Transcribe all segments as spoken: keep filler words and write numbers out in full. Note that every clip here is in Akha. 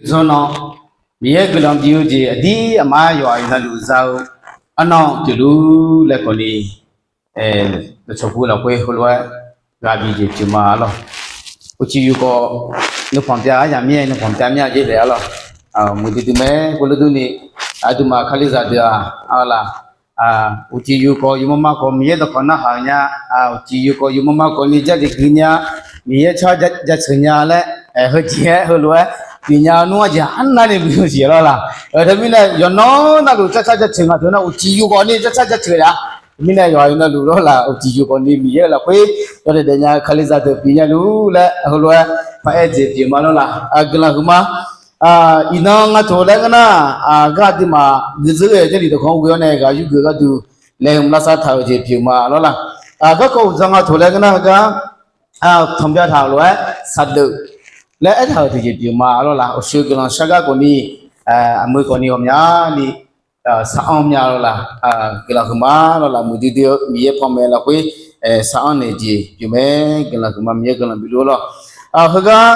Zanr nan, Miqyaer guiqlanq bi-eu jeq aqdir aqmar yawqha iqnan luf za-eu arnan pyeufluf laer khawfni, dawqcawq pu lafkhoer heulof-aer ghaq bi jeq pyeuf ma arlawr. Uqcif yuf khawf nuipanq pyav aryamq mir-aer nuipanq pyav mir-a jeq laer arlawr. Muiqdui dui mae khoerlof durni, aqduimaf kalizaq deuq-aq arlaq, uqcif yuf khawf yufmar mar khawf Miqyaer dawqkawq narhaq-eu nya, uqcif yuf khawf yufmar mar khawfni Jarlif gui nya, Miqyaer tsawrhaq jaceuq nya laer, heujeq-aer heulof-aer bifnya-eu nmr-anr jeq arnavni bi-eu jeq lawr laq. Teumirnae yawqnan navluf tsawrhaq jaceuq ngaq deuq nar uqcif yuf khawfni tsawrhaq jaceuq laf. Teumirnae yawqha navluf lawr laf uqcif yuf khawfni Miqyaer-eu lafkhoer yawdaef daefnya-eu kalizaq deuq bifnya luf laer heulof-aer paraer jeq pyeuf ma lawr laq. Guiqlanq huiqma. Iqnan nga toq laer ngeur nar, gar aqduimaf guiqzeur-aer Jarlif dawqkawq-anr ghoe-awr nae ghaq yurgeuf gharduq laeqhmq lavsav taq-euq jeq pyeuf ma lawr laq. Garkawv uqdzan nga toq laer ngeur nar heugar tanqbyav taq-euq lof-aer saqdeuf laer aertaq-euq tiqjeq pyeuf ma lawr laq. Awqshoe guiqlanq shar gar khawfni, aqmui khawfni ghawqmyani sar-anr mya lawr laq. Guiqlanq huiqma lawr laq. Muiqdui dui-eu Miqyaer panmaeq lafkhoer sar-anr naeq jeq pyeuf mae. Guiqlanq huiqma Miqyaer guiqlanq bifluf lawr. Heugar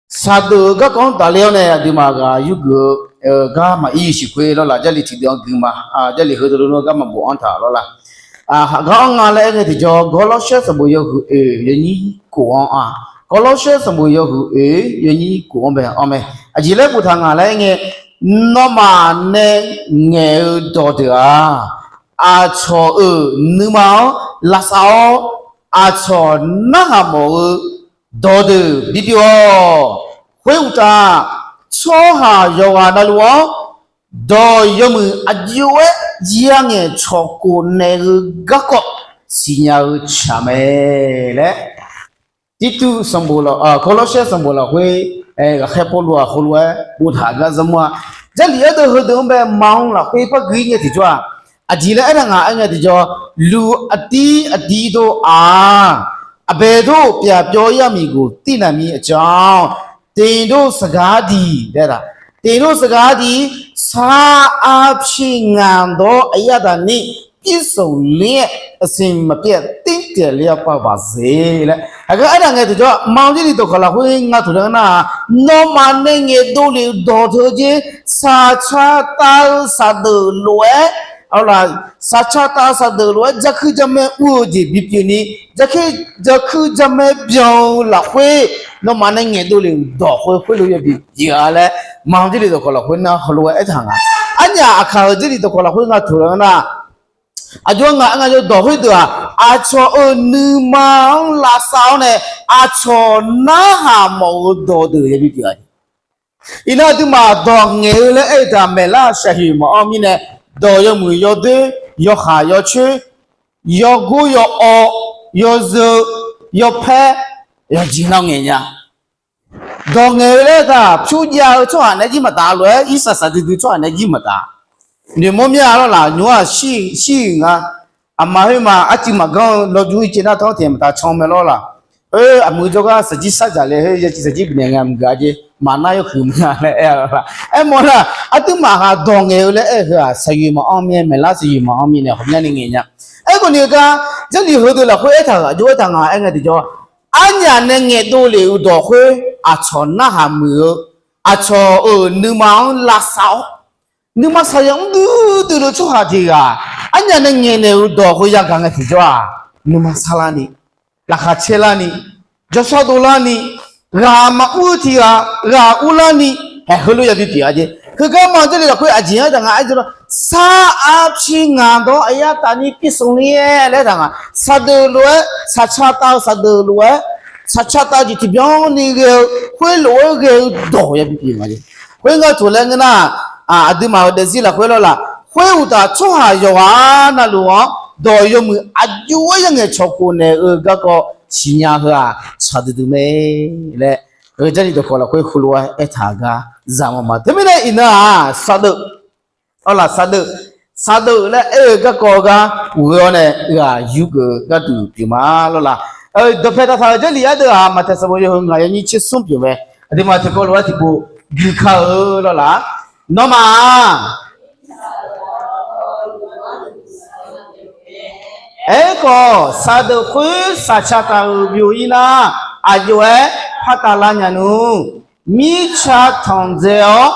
saqdeuf-eu garkawv-anr tafler-awr nae aqduimaf ghaq yurgeuf-eu gar maqir-eu siqkhoer lawr laq. Jarlif tiqdeuv-anr gui ma. Jarlif heudeuq lof-aer gar maqbof-anr taq lawr laq. Aqgar-anr nga laer aer ngae tiqjawr, Gawrlawrshawr sanqbof yawhuiq oeq yawnyir khof-anr-a. Gawrlawrshawr sanqbof yawhuiq oeq yawnyir khof-anr bae-anr mae. Aqjeq laer boftaq nga laer aer ngae, nawmaf nae ngaeq-eu dawqdeuq-aq, aqcawq-euq nuima-anr lavsav-awr, aqcawq narhaq mawf-eu dawqdeuq bipyeuf-awq. Khoeruqtaf, tsawrhaq yawqghaq navluf-anr dawq yawmuiq aqjox-aer ya ngaeq cawq khof naeq-eu garkawv siqnya-eu tsaq mae laer, Tirtuv sanqbof, Gawrlawrshawr sanqbof lafkhoer ghaqkhaer Pawrluv-aq heulof-aer boftaq gar zanrmur-a. Jarlif aerdeuv heudeuq-anr bae ma-anr lafkhoer par gui-ir ngae tiqjawr-aq, aqjeq laer aernar nga aer ngae tiqjawr, luq aqdir aqdir dov-aq, aqbae dov pyaq pyawr-ir-a miqgoq tirnaq mir aqcawq-awr, teq dov saqgaq diq laer-aq, teq dov saqgaq diq, sar arpyir ngaq dawr aqyar daq ni ပြည့်စုံလျက် အစဉ်မပြတ် တင့်တယ်လျက် ပါပါစေ laer. Aqgar aernar ngae tiqjawr, ma-anr Jarlif dawqkawq lafkhoer nga toq laer nar-aq, nawmaf nae ngaeqdov lef-eu dawq teu jeq, saqcaq tav-eu saqdeuf lof-aer, saqcaq tav-eu saqdeuf lof-aer jarkuir jarmaer ur-eu jeq bipyeuf ni, jarkuir jarmaer byan-eu lafkhoer, nawmaf nae ngaeqdov lef-euq dawq khoer khoerlof yabi pyeuf-a laer, ma-anr Jarlif dawqkawq lafkhoer nar heulof-aer aertaq nga. Arnyaf aqkaq-euq Jarlif dawqkawq lafkhoer nga toq laer nar, aqjox nga nga yawdawq khoerdeuq-aq, aqcawq-euq nuima-anr lavsav-awr nae aqcawq narhaq mawf-eu dawqdeuq yabi pyeuf-a. Iqnan aqduimaf dawq ngaeq-eu laer aer-eu taq maeqlar shaqhoeq maqanr mirnae, dawq yawmuiq yawdoer, yawkhaq yawcoer, yawgor yawawv, yawzeu, yawpaer, yawjeq nar ngaeq nya. Dawq ngaeq-eu laer-eu taq pyur jav-eu tsawrhaq naeq-aer jir maqtaf lof-aer, irsaq saqdui dui tsawrhaq naeq-aer jir maqtaf. Noeqmawr mir-a lawr laq, nymr-aq shir-euq nga. Aqma khoerma arcuiv maqganr-eu lawjur ircef nar tanr tiq maqtaf can mae lawr laq. Oe, aqmuiq jawrgar saqjir sardzaq le khoer yaciv saqjir bifnaeq ngae maqgaq jeq maqnar yawhuiq maqnga laer aer-a lawr laq. Aermawf nar, aqduimaf ghaq dawq ngaeq-eu laer aer-eu heu-aq, saqyoeq maqanr mir-aer maeqlar saqyoeq maqanr mirnae ghawqmyanrni ngaeq nya. Aerkhawf ni-eu gar, Jarlif heudeuq lafkhoer aertaq-euq aqjox aertaq nga aer ngae tiqjawr, arnyaf nae ngaeqdov lef-euq dawq khoer aqcawq narhaq muiq-eu, aqcawq-euq nuima-anr lavsav-awr, nuima saqyaq mr duidui-eu tsawrhaq tiq ghaq arnyaf nae ngaeqnaeq-euq dawq khoer yagaq ngae tiqjawr-aq, nuima sarlarni, laqkhaq caerlarni, jawrshar dovlarni, ghaq maqur-eu tiq ghaq ghaq urlarni, haeq heulof yabi pyeuf-a jeq. Heugar ma Jarlif lafkhoer aqjeq-anr taq nga aer jawr nar, sar arpyir ngaq dawr aqyar taf ni ပြည့်စုံလျက် laer taq nga. Saqdeuf lof-aer, saqcaq tav-eu saqdeuf lof-aer, saqcaq tav jeq tiqbyan ni ghae-eu, khoerlof-aer ghae-eu dawq yabi pyeuf-a jeq. Khoerngae toq laer ngeur nar, aqduimaf-euq daefzir lafkhoer lawr laq, khoeruqtaf tsawrhaq yawqghaq navluf-anr dawq yawmuiq aqjox-aer ya ngaeq cawq khof naeq-eu garkawv siqnya heu-aq, shaqdui dui mae laer, Jarlif dawqkawq lafkhoer heulof-aer aertaq-eu gar zaqmawr ma. Teumirnae iqnan-aq, saqdeuf, awrlaf saqdeuf, saqdeuf laer aer-eu garkawv-eu gar ghoe-awr nae ghaq yurgeuf-eu gharduq pyeuf ma lawr laq. Dawqpae taqtaq-euq Jarlif ardeuv-aq, Maqtaeq sanqbof yawhuiq ngaq yawnyir tser smr pyeuf mae. Aqduimaf tiqkawv lof-aer tiqpov guikar-eu lawr laq. Nawmaf-aq, aerkhawf saqdeuf khoer saqcaq taq-euq byov-ir nar, aqjox-aer partaf lavnyaf nmr. Mirtsaq tanqdzae-awr,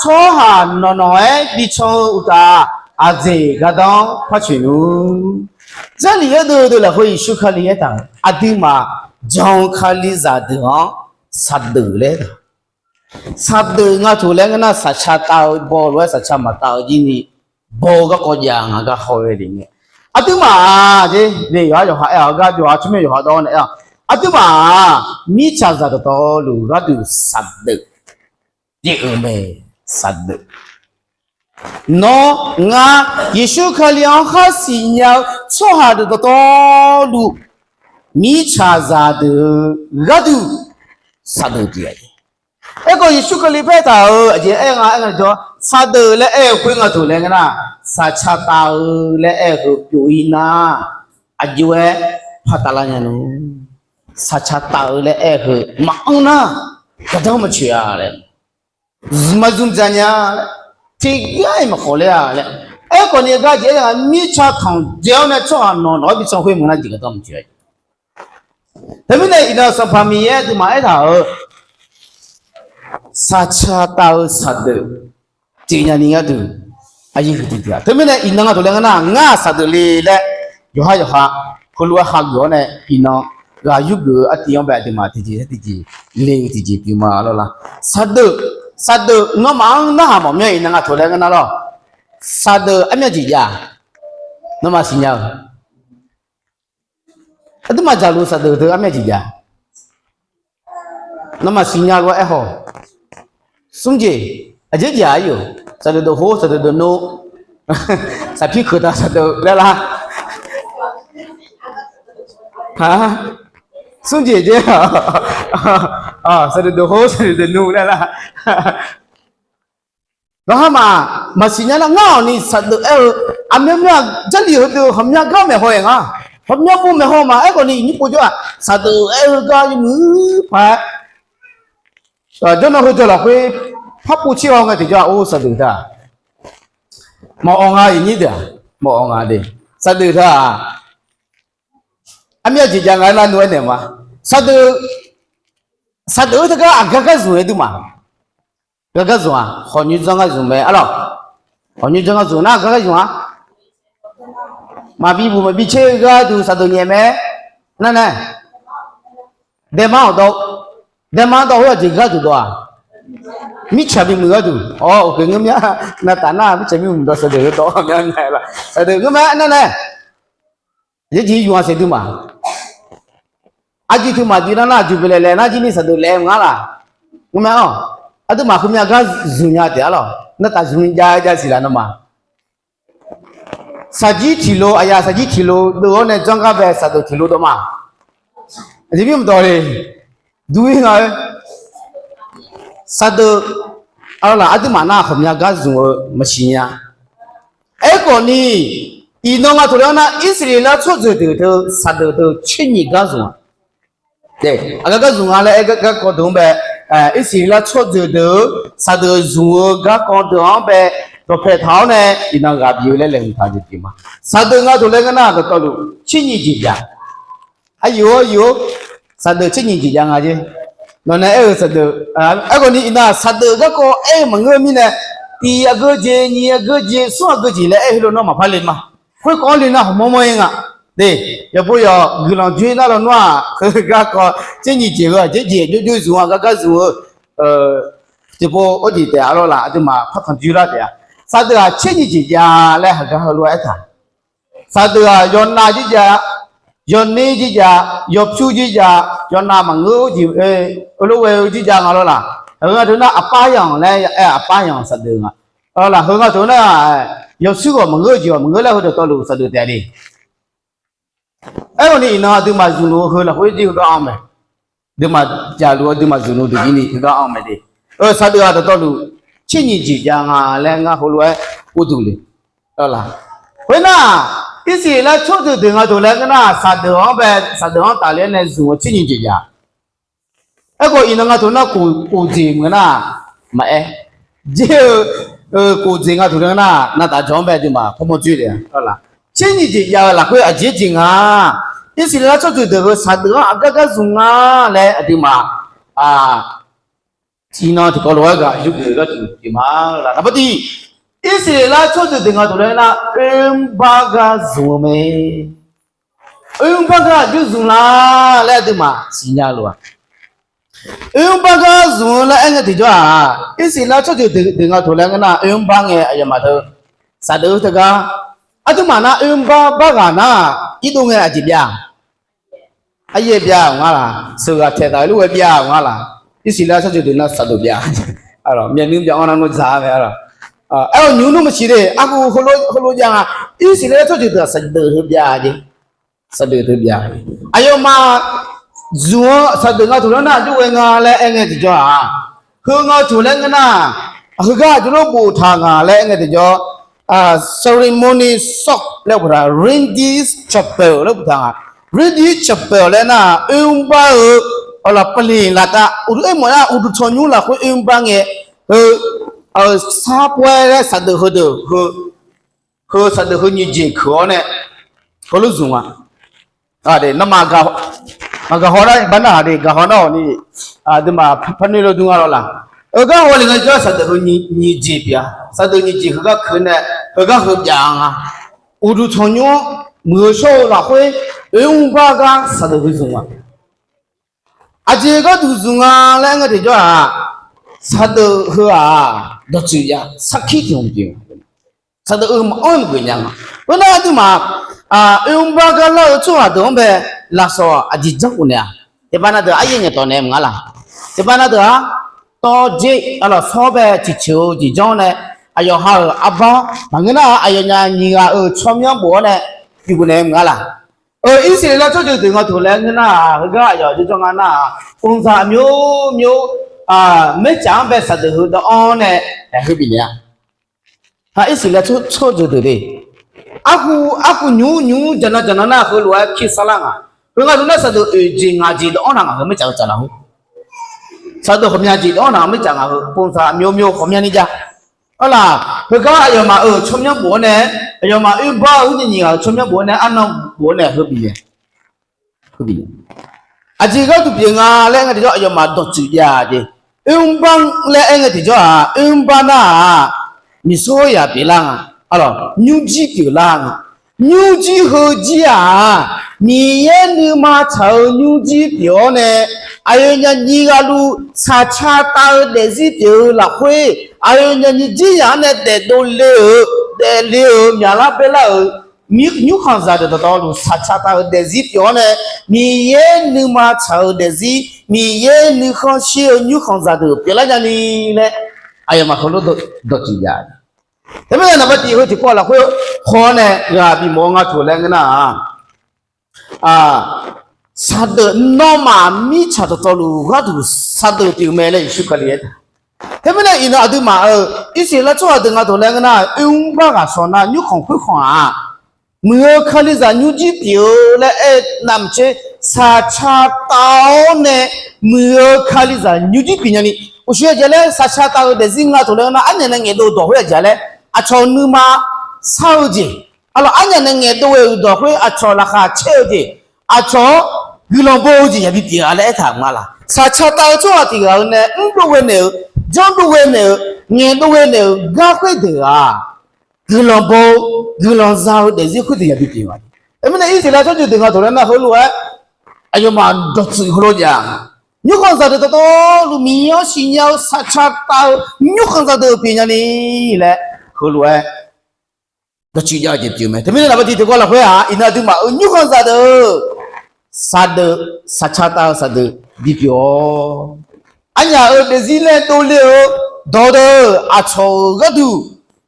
tsawrhaq nawqnawq-aer bican-eu uqtaf, aqdzeq gardanr par coeq nmr. Jarlif yar deuv deuv lafkhoer Yeqsur Kali aertaq-euq aqduimaf jan-eu Kalizaq deuq-anr saqdeuf laer aertaq. Saqdeuf nga toq laer ngeur nar, saqca tav-eu baw lof-aer saqca maqtav-eu jir ni baw-eu garkawv jav nga gar haw-aer le ngae. Aqduimaf-aq, jeq le yawqha yawqha aer-awr gar jawr-a tsawrmyanr yawqha dawr nae aer-awq. Aqduimaf-aq, mirtsaqzaq dawqtawvluf gharduq saqdeuf pyeuf-eu mae. Saqdeuf. Nawr ngar Yeqsur Kali-anr khar siqnya-eu tsawrhaq deuq dawqtawvluf, mirtsaqzaq deuq-eu gharduq saqdeuf pyeuf-a. Aerkhawf Yeqsur Kali paertaq-euq aqjeq aer nga aer nga jawr, saqdeuf laer aer-eu khoer nga toq laer ngeur nar, saqca tav-eu laer aer-eu heu pyeuf-ir nar, aqjox-aer partaf lavnyaf nmr. Saqca tav-eu laer aer-eu heu maqanr nar, gardanr maqcoeq-a laer, maqzmq dzaq nya laer, tiqgar-iq maqkhawf ler-a laer. Aerkhawf ni gar jeq aer-a, mirtsaq tanqdzae-awr nae tsawrhaq nawqnawq-aer bican khoer maqnar jeq gardanr maqcoeq-a. Teumirnae iqnan Sanqpaq Miqyaer aqduimaf aertaq-euq saqca tav-eu saqdeuf pyeufnya ni gharduq, aqyuif huiq tiqtiq-a. Teumirnae iqnan nga toq laer ngeur nar, ngar saqdeuf le laer yawqha yawqha heulof-aer hageuf-awr nae iqnan ghaq yurgeuf-eu artiv-anr bae aqduimaf tiqjeq tiqjeq le-eu tiqjeq pyeuf ma lawr la. Saqdeuf, saqdeuf nawmaf-anr narhaq mawf myanr iqnan nga toq laer ngeur nar lawr. Saqdeuf armyav jeq jav, nawmaf siqnya-eu aqduimaf dzaqluf saqdeuf deuq armyav jeq jav, nawmaf siqnya lof-aer aerkhawf, smr jeq, aqjeq jeq-aq aryaq, saqdeuf dawqhor saqdeuf dawqnur, saqpir keuqtaq saqdeuf laer lar. Smr jeq jeq, saqdeuf dawqhor saqdeuf dawqnur laer lar. Nawqha maf, maqsiq nya nar ngar-awq ni saqdeuf aer-eu, aqmyanmyan-aq Jarlif heudeuq ghawqmya gar maeqhaw-aer nga. Ghawqmya pov maeqhaw ma. Aerkhawf ni iqnyir pov jawr-aq, saqdeuf aer-eu gar yawmuiq paq-aer, jawrnan heu jawr lafkhoer par pov tser haw ngae tiqjawr-aq, or saqdeuf taq. Maqawq nga iqnyir deuq-aq, maqawq nga de. Saqdeuf taq-aq, armyav jeq jav nga aer nar nmr-aer naeq ma. Saqdeuf, saqdeuf-eu teugar aqgar gar zmq-aer duimaf. Gar gar zmq-aq, khawqnyoer dzanr gar zmq mae arlawq. Khawqnyoer dzanr gar zmq nar gar gar zmq-a. Maqbi buq maqbi tser-eu gharduq saqdeuf nyaef mae. Nar nae, daema-awq dawv, daema dawv khoer-aq jeq gharduq dawv-aq, mirtsaq bimuiq gharduq. Awq, oeq ngeurmya, navtaf nar mirtsaq bimuiq dawv saqdeuf dawv-a mya nae laf saqdeuf ngeurma nar nae. Yaerjeq yuf-a saef duimaf. Arjir teu maqjir nar nar aqjuq beuq laeq laeq nar jir ni saqdeuf laeq-aer maqngar laf. Ngeurma-awq. Aqduimaf heumya gar zmq nya taef arlawq. Navtaf zmq jav jav siq laf nawmaf. Saqjir tiqlo aqyaf saqjir tiqlo deuv-awr nae janr gar bae saqdeuf tiqlo dawv ma. Aqjeq mir mqdawq le. Dur-ir nga-eu saqdeuf, arlawq, aqduimaf nar ghawqmya gar zmq-eu maqsiq nya. Aerkhawf ni, iqnan nga toq laer nar Irsaqleqlav tsawrjeuq deuq teu saqdeuf teu tser nyiq gar zmq-a. Aqgar gar zmq nga laer aer garkawv deuq-anr bae, Irsaqleqlav tsawrjeuq deuq-eu saqdeuf zmq-eu garkawv deuq-anr bae dawqpae taq-awr nae iqnan ghaq bif-eu laer laeqhmq taq jeq pyeuf ma. Saqdeuf nga toq laer ngeur nar dawqtawvluf tser nyiq jeq jav. Aqyuif-or, aqyuif-or, saqdeuf tser nyiq jeq jav nga jer. Nawq nae aer-eu saqdeuf, aerkhawf ni iqnan saqdeuf garkawv aer-eu maqngeur-eu mirnae, tiq aqgeu jeq, nyiq aqgeu jeq, smr aqgeu jeq laer aer heulof nawr maqpar le ma. Khoerkawv-anr le nar hawmawr mawr-ir nga. De, yawqpov yawq guiqlanq joer nar lawnmr-aq, heu garkawv tser nyiq jeq heu aqjeq jeq jov jov zmq-a gar gar zmq-eu, tiqpov or jeq taef-a lawr laf aqduimaf par tanq joer lar taef-a. Saqdeuf-aq tser nyiq jeq jav laer haqgar heulof-aer aertaq. Saqdeuf-aq yawqnav jir jav, yawqner jir jav, yawqpyur jir jav, yawqnav maqngeur jeq, eulof ghae-eu jir jav nga lawr laf. Heu nga teu nar aqpar yanq laer aer-a, aqpar yanq saqdeuf nga. Laf heu nga teu nar, yawshuir ghawq maqngeur-eu jeq ghawq maqngeur laer heu dawqtawvluf saqdeuf taef de. Aerkhawf ni iqnan aqduimaf zmqluf-eu heu lafkhoer jir heugar anr mae. Aqduimaf jaqluf aqduimaf zmqluf deuq jir ni heugar anr mae de. Saqdeuf-aq dawqtawvluf tser nyiq jeq jav nga laer ngar heulof-aer uvduq le. Khoernar, Irsaqleqlav tsawrjeuq deuq nga toq laer ngeur nar saqdeuf-anr bae, saqdeuf-anr tafler-aer nae zmq-eu tser nyiq jeq jav. Aerkhawf iqnan nga toq nar kof, kof jeq meuq nar maqaer. Jer-eu, kof jeq nga toq laer ngeur nar navtaf jawq-anr bae aqduimaf parmawr joer le-a. Tser nyiq jeq jav-eu lafkhoer aqjeq jeq nga. Irsaqleqlav tsawrjeuq deuq heu saqdeuf-anr aqgar gar zmq nga laer aqduimaf aq, tiqnan tiqkawv lof-aer ghaq yurgeuf gar tiqma laf. Naqbar tiq, Irsaqleqlav tsawrjeuq deuq nga taq laer nar, oermr bar gar zmq-eu mae. Oermr bar gar aqjox zmq la laer aqduimaf siqnya-eu lof-aq, oermr bar gar zmq-eu laer aer ngae tiqjawr-aq, Irsaqleqlav tsawrjeuq deuq nga taq laer ngeur nar, oermr bar ngae aqyawfmaf teu saqdeuq-eu teugar, aqduimaf nar oermr bar bar ghaq nar, irdov ngae aqjeq byav Aryaer byav-eu nga laq, sheuqghaq taeqdaq-eu lof-aer byav-eu nga laq. Irsaqleqlav tsawrjeuq deuq nar saqdeuq byav. Myaqnmr byav-anr nar nawr dzaq-a mae. Aer-awq nymq nmr maqsiq de, arhu heulof jav nga. Irsaqleqlav tsawrjeuq deuq-aq saqdeuq heu byav jeq. Saqdeuq deuq byav. Aqyawfmaf zmq-eu saqdeuq nga taq laer nar aqjox ghae nga laer aer ngae tiqjawr-aq, heu nga taq laer ngeur nar, heugar aqjox lof boftaq nga laer aer ngae tiqjawr, ceremony shop laer boftaq, Redeemed Chapel laer boftaq nga. Redeemed Chapel laer nar, oermr bar-eu, awqlaf pavleq laftav uqduq aermawf nar uqduq tanqnymr lafkhoer oermr bar ngae, heu, sarpoer laer saqdeuq heudeuq heu, heu saqdeuq heu nyiq jeq keuq-awr nae, heulof zmq-a. Nawmaf, ngaq gaqhaw nar iqbax narhaq de, gaqhaw nar-awq ni, aqduimaf parnoer lawr dur nga lawr laq. Heugar haw le ngaejawr saqdeuq heu nyiq jeq pyeuf-a. Saqdeuq nyiq jeq heugar keuq nae, heugar heu byav nga. Uqduq tanqnymr-anr muiq-eu shawr-eu lafkhoer, oermr bar gar saqdeuq heu zmq-a. Aqjeq gharduq zmq nga laer aer ngae tiqjawr-aq, saqdeuq heu-aq, dawqtsuif jav sarkir tiq hmq jeq, saqdeuq heu maqanr maqgeuf nya nga. Khoernar aqduimaf, oermr bar gar lar-eu tsawrhaq deuq-anr bae lafsawq aqjeq janrkhof naeq-a. Tiqpav na deuq aryaer ngaeqtawq naeq maqngar laq. Tiqpav na deuq-aq, tawv dzer-a lafsawr bae ciqceuq-eu jeq janr nae, aqyawf ha-euq arbar maqngeur nar-aq, aqyawfnyaf nyiq ghaq-euq tsawrmyanr bof-awr nae bighof naeq maqngar laq. Irsaqleqlav tsawrjeuq deuq nga taq laer ngeur nar-aq, heugar aqyawf jawrjanr nga nar-aq, ပုံစံ မျိုးမျိုး maercaf-anr bae saqdeuq heu dawv-anr nae, heu bifnaeq-a. Irsaqleqlav tsawrjeuq deuq de, arhu, arhu nymq nymq jaqnan jaqnan nar heulof-aer pi sarlar nga. Heu nga taq nar saqdeuq oeq jeq ngaq jeq dawv-anr naq ngaq heu maercaf-eu tsaf lafkhoer, saqdeuq ghawqmya jeq dawv-anr naq maercaf ngaq heu ပုံစံ မျိုးမျိုး ghawqmyani jav. Arlaq, heugar aqyawfmaf-euq tsawrmyanr bof-awr nae, aqyawfmaf oermr bar-eu nyiq ghaq-euq tsawrmyanr bof-awr nae arnan bof-awr nae heu bif Aqjeq gharduq pyeuf nga laer aer ngae tiqjawr aqyawfmaf dawqtsuif jav jeq. Oermr bar laer aer ngae tiqjawr-aq, oermr bar nar-aq, miqsawr yaq pyeuflar nga. Nymrjir pyeuflar nga. Nymrjir heujir-aq, Miqyaer nuima tsaq-eu nymrjir pyeuf-awr nae, aqyawfnyaf nyiq ghaq luf saqca tav-eu daefzir pyeuf-eu lafkhoer, aqyawfnyaf nyiq jir yaq-anr nae daefdov le-euq, daefle-euq, myaqlar baerlar-euq, nymrkhanqzaq deuq dawqtawvluf saqca tav-eu daefzir pyeuf-awr nae, Miqyaer nuima tsaq-eu daefzir, Miqyaer nuikhanr shir-eu nymrkhanqzaq deuq pyeuflar nyani laer, aqyawfmaf heulof dawqtsuif jav. Teumirnae naqba tiq heu tiqkawv lafkhoer haw-awr nae ghaq bimawf-eu nga taq laer ngeur nar-aq, saqdeuq nawmaf mirtsaq dawqtawvluf gharduq saqdeuq pyeuf mae laer Yeqsur Kali aer-a. Teumirnae iqnan aqduimaf-euq Irsaqleqlav tsawrhaq deuq nga taq laer ngeur nar-aq, oermr bar ghaq shawq nar nymrkhanq khoerkhanq-aq, muiq-eu Kalizaq nymrjir pyeuf-eu laer aer navmaqtser saqca tav-awr nae, muiq-eu Kalizaq nymrjir pyeuf nyani, uqshoe aqjeq laer saqca tav-eu daefzir nga taq laer ngeur nar, arnyaf nae ngaeqdov-eu dawq khoer aqjeq laer, aqcawq nuima sar-eu jeq, arlawq arnyaf nae ngaeqdov ghae-euq dawq khoer aqcawq laqkhaq caer-eu jeq, aqcawq-anr guiqlanq bo-eu jeq yabi pyeuf-a laer aertaq-euq nga laq. Saqca tav-eu tsawrhaq tiq ghaq-eu nae mrdov ghae naeq-euq, janrdov ghae naeq-euq, ngaeqdov ghae naeq-euq gar khoerdeuq-aq, guiqlanq bo-eu, guiqlanq za-eu daefzir khoerdeuq yabi pyeuf-a. Teumirnae Irsaqleqlav tsawrjeuq deuq nga taq laer nar heulof-aer aqyawfmaf dawqtsuif heulof jav. Nymrkhanqzaq deuq dawqtawvluf Miqyaer-anr siqnya-eu saqca tav-eu nymrkhanqzaq deuq pyeuf nyani laer heulof-aer dawqtsuif jav-eu jeq pyeuf mae. Teumirnae naqba tiq tiqkawv lafkhoer-aq, iqnan aqduimaf-euq nymrkhanqzaq deuq, saqdeuq, saqca tav-eu saqdeuq bipyeuf-awq. Arnyaf-euq daefzir nae dovle-eu dawqdeuq aqcawq-euq gharduq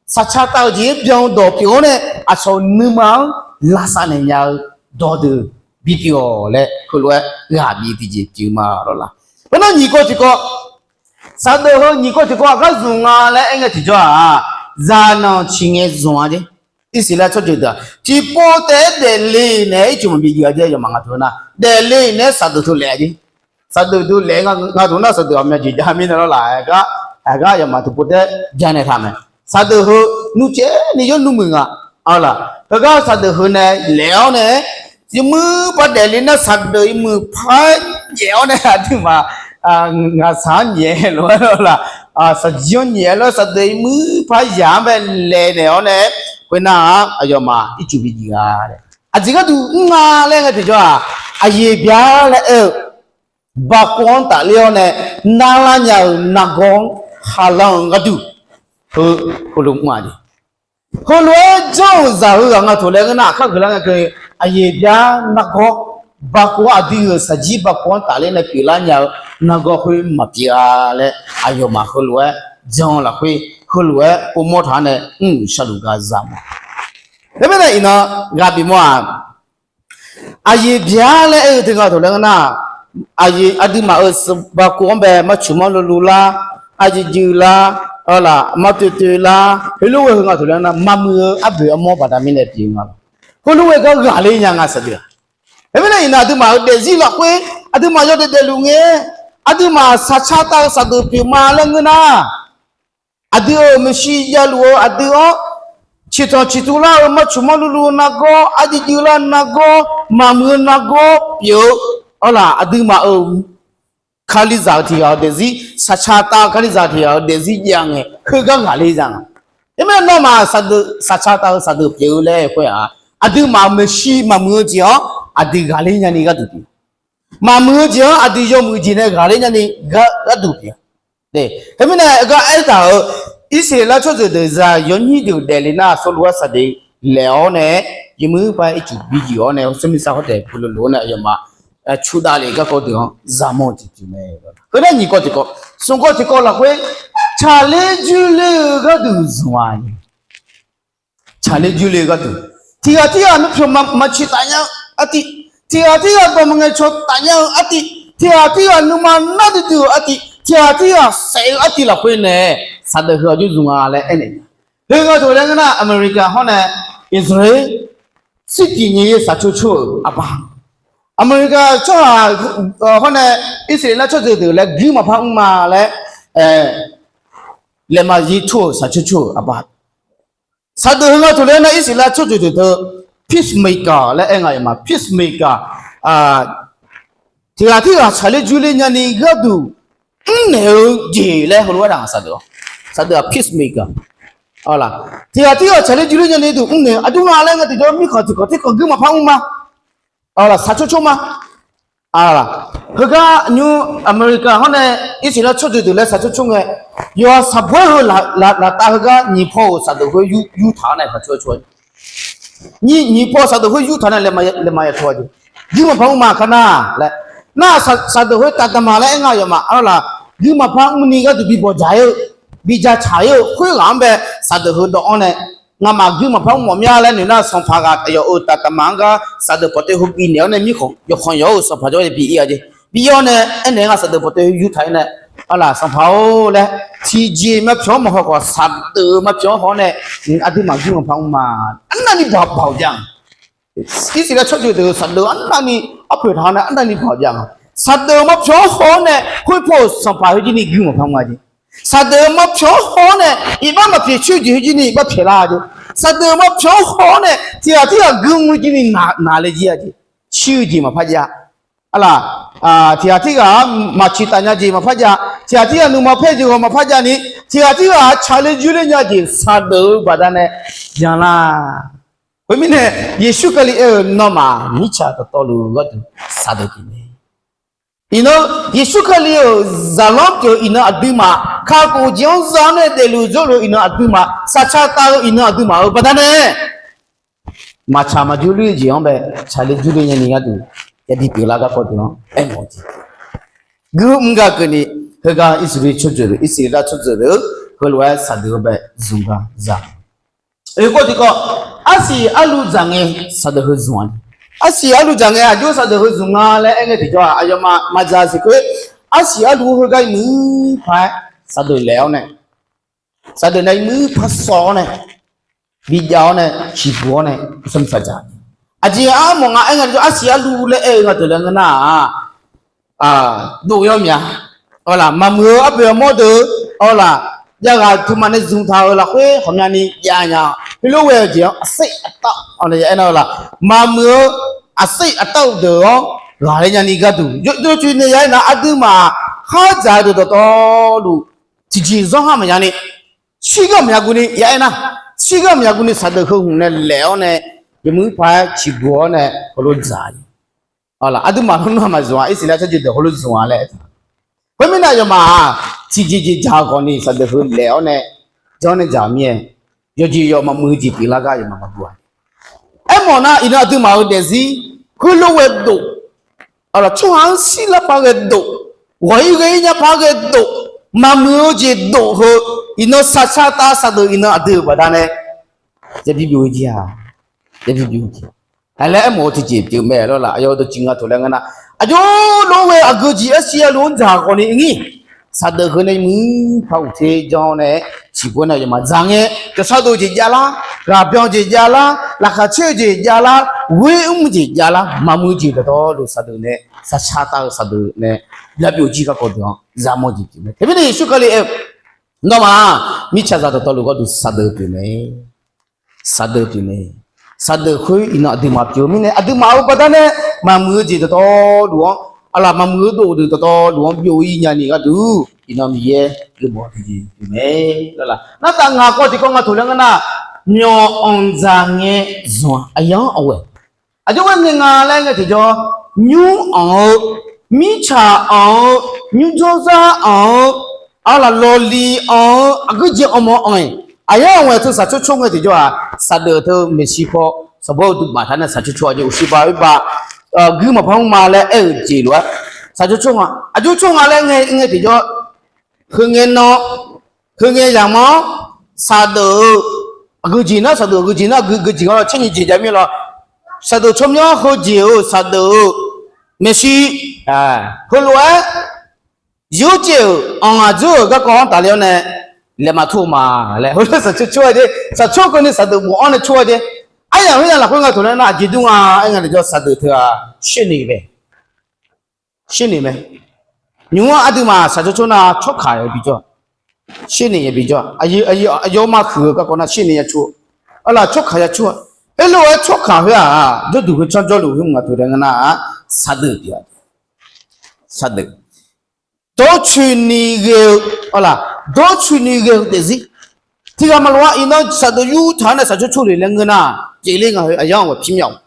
saqca tav-eu jeq-aer byan-eu dawq pyeuf-awr nae, aqcawq nuima-anr lavsav naeq nya-eu dawqdeuq bipyeuf-awq laer heulof-aer ghaq bif tiqjeq pyeuf ma lawr laq. Khoernar nyiq kawv tiqkawv, saqdeuq heu nyiq kawv tiqkawv aqgar zmq nga laer aer ngae tiqjawr-aq, zaqnanq ciqngae zmq-a jeq. Irsaqleqlav tsawrjeuq deuq-aq tiqpov taef-aer daefle naeq-aer ircuf maqbi jeq-a jeq yawfmaf nga taq nar daefle naeq-aer saqdeuq teu laef-a jeq. Saqdeuq teu laef nga taq nar saqdeuq aqmyan jeq jav mirnae lawr laq. Aqgar, aqgar yawfmaf tiqpov taef-aer ja naeq taq mae. Saqdeuq heu nmrcaev ni yawr nmrmuiq nga. Arlaq heugar saqdeuq heu nae laef-awr nae, yawmuiq par daefle nar saqdeuq yawmuiq par jaev-awr nae aqduimaf ngaqsaq-anr nyaef-aer lof-aer lawr laq, saqjir-anr nyaef-aer lof-aer saqdeuq-iq muir par yaq-anr bae laeqnaeq-awr nae, khoernar-aq aqyawfmaf ircuf bi jiv-a. Aqjeq gharduq mr nga laer ngae tiqjawr-aq, aqyuif bya laer aer-eu baqkov-anr tafler-awr nae narlar nya-euq nargawr-anr khaqlanr-eu gharduq, heulof mr-a jeq. Heulof-aer janr-euq zaq heu ghaq nga tof laer ngeur nar, aqkar guiqlar ngae keuv aqyuif bya nargawr, baqkov aqdui-euq saqjir baqkov-anr tafler nae pyeuflar nya-eu nargawr khoer maqpyeuf-a laer aqyawfmaf heulof-aer jan-eu lafkhoer, heulof-aer povmawr taq-awr nae mr-euq sharluf gar za ma. Khoermirnae iqnan ghaq bimawr-aq, aqyuif bya laer aer-eu teu nga tof laer ngeur nar, aqyuif aqduimaf-euq baqkov-anr bae marcuq marluv luv lar, arjuif juif lar, arlaq martoeq toeq lar, heulof ghae heu nga tof laer ngeur nar, maqmuiq-eu arboeq armawr baqda mirnae pyeuf nga lawq. Heulof ghae gar ghaqler nya nga saqdeuq-aq. Khoermirnae iqnan aqduimaf-euq daefzir lafkhoer aqduimaf yawdaef daefluf ngae, aqduimaf saqca tav-eu saqdeuq pyeuf ma laer ngeur nar, aqdui-euq maeqshi javluf-eu aqdui-anr ciqtanq ciqtuv lar-eu marcuq marluv luv-eu nargawr, arjuif juif lar nargawr, maqmuiq-eu nargawr pyeuf-eu, arlaq aqduimaf-euq Kalizaq-euq tiq ghaq-euq daefzir, saqca tav-eu Kalizaq tiq ghaq-euq daefzir jav ngae heugar ghaqler za nga. Khoermirnae nawmaf saqdeuq saqca tav-eu saqdeuq pyeuf-eu laer khoer-aq, aqduimaf maeqshi maqmuiq-eu jeq-anr aqdui ghaqler nyani gharduq pyeuf. Maqmuiq-eu jeq-anr aqdui yawmuiq jeq nae ghaqler nyani gharduq pyeuf. Khoermirnae gar aertaq-euq, Irsaqleqlav tsawrjeuq deuq zaq yawnyir deuq daefle nar, sawrluv-aer saqdeuq laef-awr nae, yawmuiq par ircuf bi juif-awr nae, hawsar mirsar hawr taef peulof lof-awr nae aqyawfmaf cudavlef garkawv deuq-anr zaqmawr-eu jeq pyeuf mae. Khoernar nyiq kawv tiqkawv, smq kawv tiqkawv lafkhoer, tsaqler juirler-eu gharduq zmq-a. Tsaqler juirler-eu gharduq, tiq ghaq tirghaq nuipyawq maqciq taf nya-eu artiv, tiq ghaq tirghaq dawq maqngaeq cawq taf nya-eu artiv, tiq ghaq tirghaq nuima nar duidui-euq artiv, tiq ghaq tirghaq saef-eu artiv lafkhoer nae, saqdeuq heu-aq jawr zmq nga laer aernaeq. Heu nga tof laer ngeur nar, America hawr nae Israel sirtiq nyiq yaer saqcoer coer-euq aqbaq, America tsawrhaq hawr nae Irsaqleqlav tsawrjeuq deuq laer guir maqpar mr ma laer laeqhmq zir coer-euq saqcoer coer-euq aqbaq. Saqdeuq heu nga tof laer nar, Irsaqleqlav tsawrjeuq deuq teu peacemaker laer aer nga yawma peacemaker, tiq ghaq tirghaq tsaqler juirler nyani gharduq mrnaeq-eu jeq laer heulof-aer taq nga saqdeuq-a. Saqdeuq-aq peacemaker. Tiq ghaq tirghaq tsaqler juirler nyani duq mrnaeq-eu aqdui nga laer nga tiqjawr mirkhanq tiqkawq tirkawq guir maqpar mr ma. Saqcoer coer ma. Heugar nymr America hawr nae Irsaqleqlav tsawrjeuq deuq laer saqcoer coer ngae, yawqha saqboer heu laftav heugar nyiq paw-euq saqdeuq khoer yurtaq-awr nae saqcoer coer nyiq paw saqdeuq khoer yurtaq nae laeqhmq ya tawq-a jeq. Guir maqpar mr ma kar nar laer, nar saqdeuq khoer taqdaq ma laer aer nga yawma arlaq, guir maqpar mrni gharduq bi bawqdzaq-ir-eu, bi jacaq-ir-eu khoerghaq-anr bae saqdeuq heu dawv-anr nae, ngamaf guir maqpar mr mawf mya laer noeq nar, sanqpaq ghaq aqyawf-euq taqdaq ma-anr gar saqdeuq pawqtsuif heu bifnaeq-awr nae mirkhanq yawqkhanq yawq-euq sanqpaq jawr-aer bi ir-a jeq. Bi ir-awr nae aernaeq-aer nga saqdeuq pawqtsuif heu yurtaq-ir nae, arlaq sanqpaq-or laer, tiqjeq maqpyawq-anr maqhaw khawf saqdeuq maqpyawq-anr haw-awr nae, aqduimaf guir maqpar mr ma. Arnavni baoq baoq jav-a. Irsaqleqlav tsawrjeuq deuq saqdeuq arnavni arpoeq taq-awr nae arnavni baoq jav-a. Saqdeuq maqpyawq-anr haw-awr nae khoerpaw-euq sanqpaq heujirni guir maqpar mr-a jeq. Saqdeuq maqpyawq-anr haw-awr nae iqbax maqpyaeq coer jeq heujirni iqbax pyaeqlar-a jeq. Saqdeuq maqpyawq-anr haw-awr nae tiq ghaq tirghaq guiqlanq heujirni naqle jir-a jeq. Shir-eu jeq maqpar jav. Arlaq, tiq ghaq tirghaq-anr maqciq taf nya jeq maqpar jav. Tiq ghaq tirghaq nuima paer jeq ghawq maqpar javni, tiq ghaq tirghaq-aq tsaqler juirler nya jeq saqdeuq-eu baqdanae byanlar. Khoermirnae, Yeqsur Kali aer-eu nawmaf mirtsaq dawqtawvluf gharduq saqdeuq pyeuf mae. Iqnan, Yeqsur Kali-euq zaqlanr pyeuf-eu iqnan aqduimaf, kakhof jeq-anr za-awr nae daefluf jawrluf-eu iqnan aqduimaf, saqca tav-eu iqnan aqduimaf-euq baqdanae maqtsaq maqjur ler-eu jeq-anr bae tsaqler jurler nyani gharduq yabi pyeuflar garkawv deuq-anr aermawf-eu jeq. Guiqlanq mr gar keuvni, heugar Irsaqleqlav tsawrjeuq deuq, Irsaqleqlav tsawrjeuq deuq-eu heulof-aer saqdeuq-eu bae zmq gar za. Oekawv tiqkawv, arsiq arluv dzaq ngae saqdeuq heu zmq-a. Arsiq arluv dzaq ngae aqjox saqdeuq heu zmq nga laer aer ngae tiqjawr-aq, aqyawfmaf maqdzaq siq khoer, arsiq arluv heugar iqmuir paq-aer saqdeuq laef-awr nae, saqdeuq nae iqmuir paq sawq-awr nae, bijav-awr nae, ciqbuq-awr nae, saqmiq saqdzaq. Aqjeq armawf nga aer nga tiqjawr, arsiq arluv laer aer-eu nga deuq laer ngeur nar-aq, dov yawr mya. Awq laq, maqmuiq-eu arpoeq armawr deuq, awq laq, javghaq teumaf nae zmq taq-euq lafkhoer ghawqmyani jav nya. Heulof ghae-eu jeq-anr aqsar aqtawv-awq nae ya aer nar-eu laq, maqmuiq-eu aqsar aqtawv deuq-anr ghaqler nyani gharduq yawcoer nae ya aer nar, aqduimaf khardzaq-eu deuq dawqtawvluf tiqjeq zanr ha maqya ni, shirghanr maqya guvni ya aer nar, shirghanr maqya guvni saqdeuq heu hmq nae laef-awr nae, yawmuiq paq-aer ciqbuq-awr nae heulof dzaq-a. Aqduimaf heulof-aer maqzmq-a, Irsaqleqlav tsawrjeuq deuq heulof zmq-a laer. Khoermirnae aqyawfmaf-aq, tiqjeq jeq dzaq-eu khawfni saqdeuq heu laef-awr nae janr nae dzaq-eu mir-aer, yawqjeq yawf maqmuiq-eu jeq pyeuflar gar aqyawfmaf maqguv-a. Aermawf nar, iqnan aqduimaf-euq daefzir heulof ghae dof, tsawrhaq-anr shirlar paq ghae dof, ghawq-ir ghae-ir nya paq ghae dof, maqmuiq-eu jeq dof heu, iqnan saqca tav saqdeuq iqnan aqdui-euq baqdanae yabi byov-eu jeq-a, yabi byov-eu jeq-a laer aermawf-eu tiqjeq pyeuf mae lawr laf. Aqyawf-euq dawqtsuif nga toeq laer ngeur nar, aqjox lof-aer ghae aqgeu jeq aersiq-a lof-anr dzaq khawfni ngir, saqdeuq heu nae muiq par uq te janr-awr nae, ciqbuq-awr nae aqyawfmaf dzaq ngae, jawqshar dov jeq javlar, ghaqbyan jeq javlar, laqkhaq caer-eu jeq javlar, ghoer mr jeq javlar, maqmuiq jeq dawqtawvluf saqdeuq nae, saqca tav-eu saqdeuq nae, yabi byov jir garkawv deuq-anr zaqmawr jeq pyeuf mae. Teumirnae Yeqsur Kali aer-eu, nawmaf-aq, mirtsaqzaq dawqtawvluf gharduq saqdeuq pyeuf mae. Saqdeuq pyeuf mae. Saqdeuq khoer iqnan aqduimaf pyeuf-eu mirnae, aqduimaf-euq baqdanae maqmuiq-eu jeq dawqtawvluf-anr, aqlaf maqmuiq-eu dov deuq dawqtawvluf-anr byov-ir nyani gharduq, iqnan Miqyaer geufmawf tiqjeq pyeuf mae. Lawr laf. Nartaf ngaq kawv tiqkawv nga toeq laer ngeur nar, myawq anqdzaq ngae zmq-a, aqyawf-anr awq ghae. Aqjox ghae ngae nga laer ngae tiqjawr, nymr anq-eu, mirtsaq anq-eu, nymrjawrzar anq-eu, aqlaf lawqliq anq-eu, aqgeu jeq anqmawf anq-iq, aqyawf-anr awq ghae teu saqcor cor ngae tiqjawr-aq, saqdeuq teu maeqshi paw, sanqbof-eu duqbaf taq nae saqcor cor-a jeq, uqshiq ba oer ba, guir maqpar mr ma laer aer-euq jeq lof-aer, saqcor cor nga, aqjox cor nga laer ngae ngae tiqjawr, heu ngae nan, heu ngae yamq-anr, saqdeuq-eu, aqgeu jeq nar saqdeuq aqgeu jeq nar aqgeu jeq nga lawr, tser nyiq jeq jav mir lawr, saqdeuq tsawrmyanr heujeq-euq saqdeuq-eu maeqshi, heulof-aer yawr caev-euq anq aqdzeur-euq garkawv-anr tafler-awr nae laeqhmaf tur-eu ma laer, heulof saqcor cor-a jeq, saqcor keuvni saqdeuq bof-anr nae cor-a jeq. Aryamq khoer ya lafkhoer nga toeq laer nar, aqjeq dur nga aer nga tiqjawr, saqdeuq teu-aq, shirni mae. Shirni mae. Nymq-anr aqduimaf saqcor cor nar tsawrkaq yabi jawr, shirni yabi jawr, aqyawf ma huiq-eu garkawv nar shirni ya cor, aqlaf tsawrkaq ya cor-a. Heulof-aer tsawrkaq khoer-aq, jawrduq khoer canr jawrluf khoer mq nga toeq laer ngeur nar-aq, saqdeuq pyeuf-a. Saqdeuq dawrcoeni ghae-eu, aqlaf dawrcoeni ghae-eu daefzir. Tiqghaq maqloq-a, iqnan saqdeuq yurtaq-anr nae saqcor cor le laer ngeur nar, pyeufler nga heu aqyawf-anr ghawq pirmyawf-eu,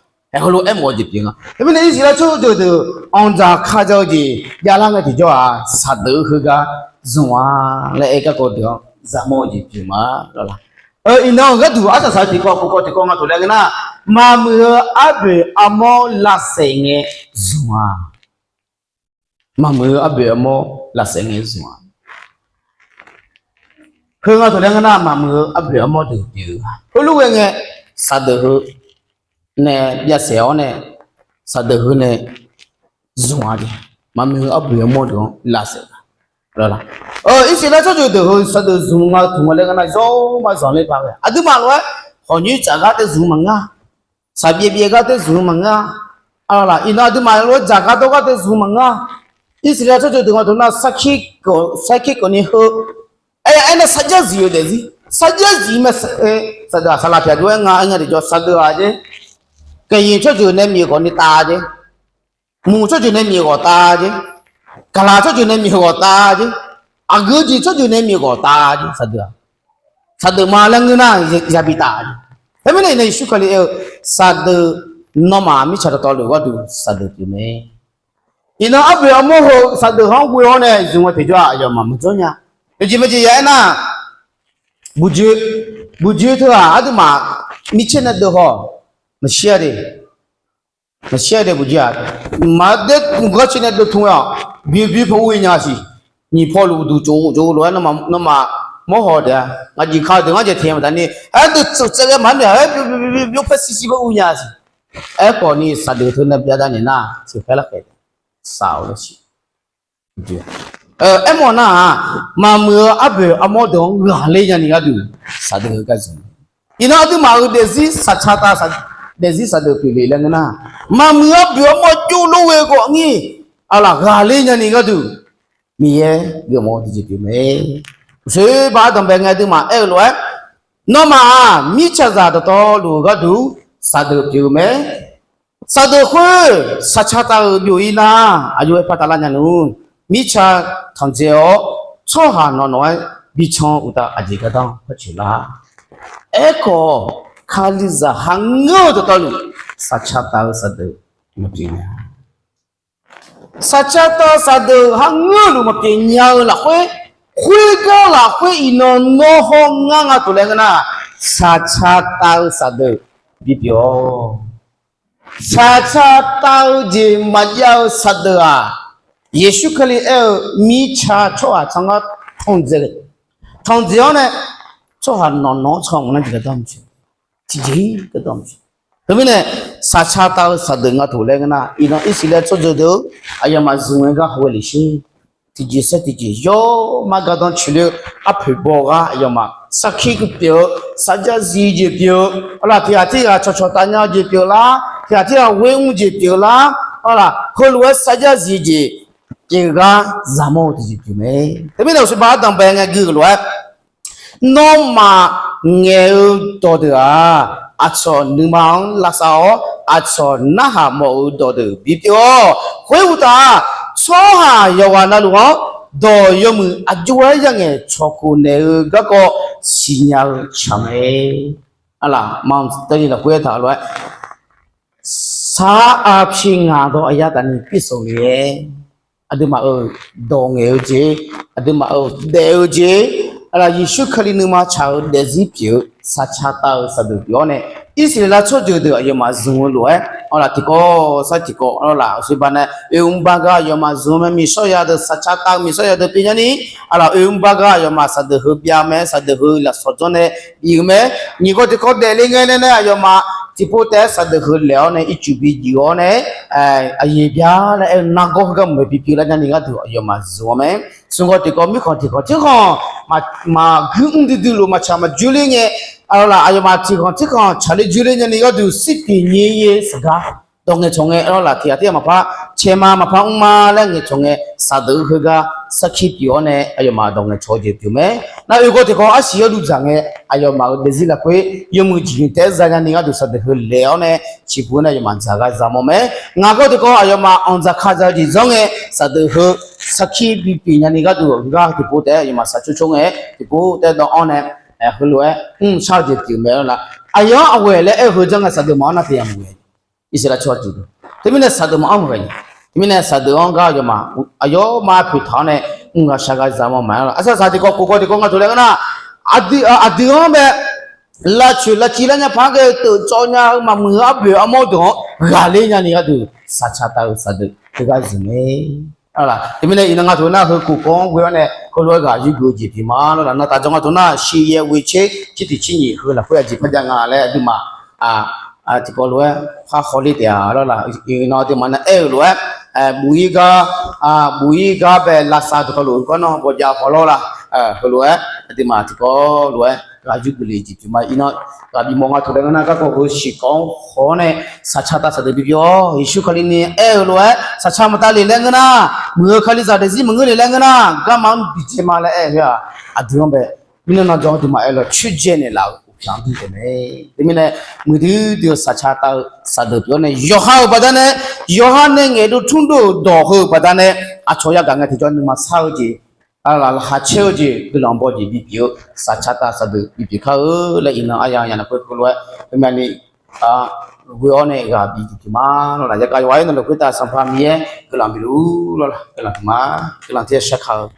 heulof aermawf-eu jeq pyeuf nga. Teumirnae Irsaqleqlav tsawrjeuq deuq anqdzaq ka ja-eu jeq javlar ngae tiqjawr-aq, saqdeuq-eu heugar zmq-a laer aer garkawv deuq-anr zaqmawr-eu jeq pyeuf ma lawr laf. Iqnan-euq gharduq arsaq saq-eu tiqkawv pukawv tiqkawv nga toeq laer ngeur nar, maqmuiq-eu arboeq armawr lavsaef ngae zmq-a. Maqmuiq-eu arboeq armawr lavsaef ngae zmq-a. Heu nga toeq laer ngeur nar, maqmuiq-eu arboeq armawr deuq pyeuf-a. Heulof ghae ngae, saqdeuq heu nae byasaef-awr nae, saqdeuq heu nae zmq-a jeq. Maqmuiq-eu arboeq armawr deuq-anr lavsaef-a. Irsaqleqlav tsawrjeuq deuq heu saqdeuq zmq nga tuq nga laer ngeur nar, zawrmar zanqler paq ghae. Aqduimaf lof-aer khawqnyoer tsaf gar teu zmq maqngeur-a. Saqbyaev byaev gar teu zmq maqngeur-a. Aqlaf iqnan aqduimaf lof-aer dzaqgar dawr gar teu zmq maqngeur-a. Irsaqleqlav tsawrjeuq deuq nga tuq nar, sarkir kawv ni heu aer-a aernar, sarjax zif-eu daefzir, sarjax zif mae. Saqdeuq-aq saqlaq tiq ghaq jov-aer nga aer nga tiqjawr, saqdeuq-aq jeq, Kaqyuif tsawrjeuq nae myawf ghawq ni tav jeq, Mq tsawrjeuq nae myawf ghawq tav jeq, Gaqlaq tsawrjeuq nae myawf ghawq tav jeq, Aqgeujeq tsawrjeuq nae myawf ghawq tav jeq. Saqdeuq-aq, saqdeuq ma laer ngeur nar, yabi tav jeq. Khoermirnae iqnan Yeqsur Kali aer-eu, saqdeuq, nawmaf mirtsaq dawqtawvluf gharduq saqdeuq pyeuf mae. Iqnan arboeq armawr heu saqdeuq-anr ghoe-awr nae zmq-eu tiqjawr-aq, aqyawfmaf maqjawr nya. Aqjeq maqjeq ya aernar, buqjoe, buqjoe teu-aq aqduimaf micaer nae deuv haw, maqshir-a de. Maqshir-a de buqjoe-aq, maqdaer mq gar caer nae deuv tmr-awq, bi bi paw ur-ir nya siq. Nyiq paw luf duq tsov tsov lof-aer nawmaf mawr haw taef-a. Ngaq jeq ka deuq ngar jeq taeq maqdaq ni, aer deuv tsov tsaev ghae maqnmr-a, aer byov byov byov paer sir sir paw ur nya siq. Aerkhawf ni saqdeuq teu nae byav dav naeq nar, teuqkhaer larkhaeq saf-awq laer siq. Aermawf nar-aq, maqmuiq-eu arboeq armawr deuq-anr ghaqler nyani gharduq saqdeuq-eu gar zmq. Iqnan aqduimaf-euq daefzir saqca tav, daefzir saqdeuq pyeufle laer ngeur nar, maqmuiq arboeq armawr jov lof ghae khawf ngir, aqlaf ghaqler nyani gharduq Miqyaer geufmawf-eu tiqjeq pyeuf mae. Uqshoe baq ardanqbae ngae aqduimaf aer-eu lof-aer, nawmaf-aq mirtsaqzaq dawqtawvluf-eu gharduq saqdeuq pyeuf-eu mae. Saqdeuq khoer saqca tav-euq byov-ir nar, aqjox-aer par tavlar nya nmr. mirtsa tanqdzae-awr, tsawrhaq nawq nawq-aer bican uqtaf aqjeq gardanr parcoeq lar. Aerkhawf, Kalizaq hangeur-eu dawqtawvluf, saqca tav-eu saqdeuq maqpyeuf nya. Saqca tav-eu saqdeuq hangeur-eu luf maqpyeuf nya-eu lafkhoer, khoergar lafkhoer iqnan nawr hawr ngar nga tof laer ngeur nar, saqca tav-eu saqdeuq bipyeuf-awq. Saqca tav-eu jeq maqjav-eu saqdeuq-aq, Yeqsur Kali aer-eu mirtsa tsawrhaq tsanr ngar tanqdzae, tanqdzae-awr nae tsawrhaq nawq nawq-anr can maqnar jeq gardanr maqtsoeq. Tiqjeq-ir gardanr maqtsoeq. Teumirnae, saqca tav-eu saqdeuq nga tof laer ngeur nar, iqnan Irsaqleqlav tsawrjeuq deuq-eu aqyawfmaf zmq-aer gar haw ghae lef sher. Tiqjeq saer tiqjeq yawr mar gardanr coeq ler-eu arpoeq baw-eu gar aqyawfmaf sarkir keuv pyeuf-eu, sarjax zif jeq pyeuf-eu, arlaq tiqghaq tirghaq cawqcawq taf nya-eu jeq pyeuf lar, tiqghaq tirghaq ghoer mr jeq pyeuf lar, arlaq heulof-aer sarjax zif jeq pyeuf gar zaqmawr-eu tiqjeq pyeuf mae. Teumirnae uqshoe ba ardanq bae ngae gui-euq lof-aer, nawmaf ngaeq-eu dawqdeuq-aq, aqcawq nuima-anr lavsav-awr, aqcawq narhaq mawf-eu dawqdeuq bipyeuf-awq. Khoeruqtaf, tsawrhaq yawqghaq navluf-anr dawq yawmuiq aqjox-aer yangaeq cawqkhof naeq-eu garkawv siqnya-eu tsaq mae. Arlaq, maqtaev lafkhoer taq lof-aer, sar-aq pyeuf ngaq dawq aqyar taf ni ပြည့်စုံလျက် aqduimaf-euq dawq ngaeq-eu jeq, aqduimaf-euq daef-eu jeq, arlaq Yeqsur Kali nuima tsaq-eu daefzir pyeuf-eu saqca tav-eu saqdeuq pyeuf-awr nae, Irsaqleqlav tsawrjeuq deuq aqyawfmaf zmq-eu lof-aer, arlaq tiqkawv sar tiqkawv arlaq uqshoe ba nae oe mr bar gar aqyawfmaf zmq-eu mae. Miqshawr ya deuq saqca tav-eu miqshawr ya deuq pyeuf nyani, arlaq oe mr bar gar aqyawfmaf saqdeuq heu byav mae, saqdeuq heu lafsawq jawr nae bif-eu mae. Nyiq kawv tiqkawv daefle ngae nae nae aqyawfmaf tiqpov taef-aer saqdeuq heu laeq-awr nae ircuf bi juif-awr nae, aqyuif bya laer aer-eu nargawr heugar maqghae bipyeuf lar nyani gharduq aqyawfmaf zmq-awr mae. Smq kawv tiqkawv mirkhanq tiqkhanq tirkhanq maqguir mr duidui luf maqtsaq maqjoer ler ngae, arlaq aqyawfmaf tiqkhanq tirkhanq tsaqler joer ler nyani gharduq sirpiq nyiq yaer saqgar dawq ngaeqcawq ngae, arlaq tiqghaq tirghaq maqpar cae ma maqpar mr ma laer ngaeqcawq ngae, saqdeuq heugar sarkir pyeuf-awr nae aqyawfmaf dawq ngaeqcawq-eu jeq pyeuf mae. Nar oe kawv tiqkawv arsiq yawduq dzaq ngae, aqyawfmaf-euq daefzir lafkhoer yawmuiq jeq taef-aer za nyani gharduq saqdeuq heu laeq-awr nae ciqbu nae aqyawfmaf dzaq gar zaqmawr mae. Ngaq kawv tiqkawv aqyawfmaf anqdzaq kadzaq-eu jeq zanr ngae, saqdeuq heu sarkir bipyeuf nyani gharduq gar tiqpov taef-aer aqyawfmaf saqcor cor ngae, tiqpov taef-aer dawv-anr nae, heulof-aer mrshar-eu jeq pyeuf mae lawr la. Aqyawf-anr aqghae laer aer-eu heu janr ngae saqdeuq maqanr nar taef yamq ghae. Irsaqleqlav tsawrjeuq deuq teumirnae saqdeuq maqanr maqghae nya. Teumirnae saqdeuq-anr gar aqyawfmaf aqyawfmaf poeq taq-awr nae mr ghaq shar gar zaqmawr mae lawr la. Arsaq saq tiqkawv kof kawv tiqkawv nga tof laer ngeur nar, aqdui-anr bae lavcoeq lavciv lar nya par ghae-eu teuf tsawv nya-eu maqmuiq-eu arboeq armawr deuq-anr ghaqler nyani gharduq saqca tav-eu saqdeuq teugar zmq mae. Teumirnae iqnan nga tof nar heu kof kawv-anr ghoe-awr nae heulof-aer ghaq yurgeuf-eu jeq pyeuf ma lawr la. Nar taf dzawr nga tof nar shir yaer ghoe tser tser tiq tser nyiq heu lafkhoer aqjeq par jav nga laer aqduimaf tiqkawv lof-aer par hawler taef-a lawr la. Iqnan aqduimaf nae aer-eu lof-aer, buq-ir gar, buq-ir gar bae lavsav dawqtawvluf-eu gar nar bawjav haw lawr la. Heulof-aer aqduimaf tiqkawv lof-aer ghaq yurgeuf le jeq pyeuf ma. Iqnan ghaq bimawf nga tof laer ngeur nar garkawv heu siqkawv-anr haw-awr nae saqca tav saqdeuq bipyeuf-awr Yeqsur Kali ni aer-eu lof-aer saqca maqtav le laer ngeur nar, muiq-eu Kalizaq daefzir maqngeur le laer ngeur nar, garma-anr bicaev ma laer aer-eu khoer-aq, aqdui-anr bae mirnan navjawr aqduimaf aer lawr coer dzae naeqlaf-euq uqcif-anr dur taef mae. Teumirnae muiqdui dui-eu saqca tav-eu saqdeuq pyeuf-awr nae yawqha-euq baqdanae, yawqha nae ngaeqdov tmrdov-euq dawq heu-euq baqdanae, aqcawq yagaq ngae tiqjawr nuima sar-eu jeq, laqkhaq caer-eu jeq, guiqlanq baw jeq bipyeuf-eu saqca tav saqdeuq bipyeuf kar-eu laer iqnan arya yaq lafkhoer heulof-aer heumya ni ghoe-awr nae ghaq bi jeq pyeuf ma lawr la. Yagaq yawqha-aer navluf khoertav Sanqpaq Miqyaer guiqlanq bifluf lawr la. Guiqlanq pyeuf ma, guiqlanq tiq ya shar ka-eu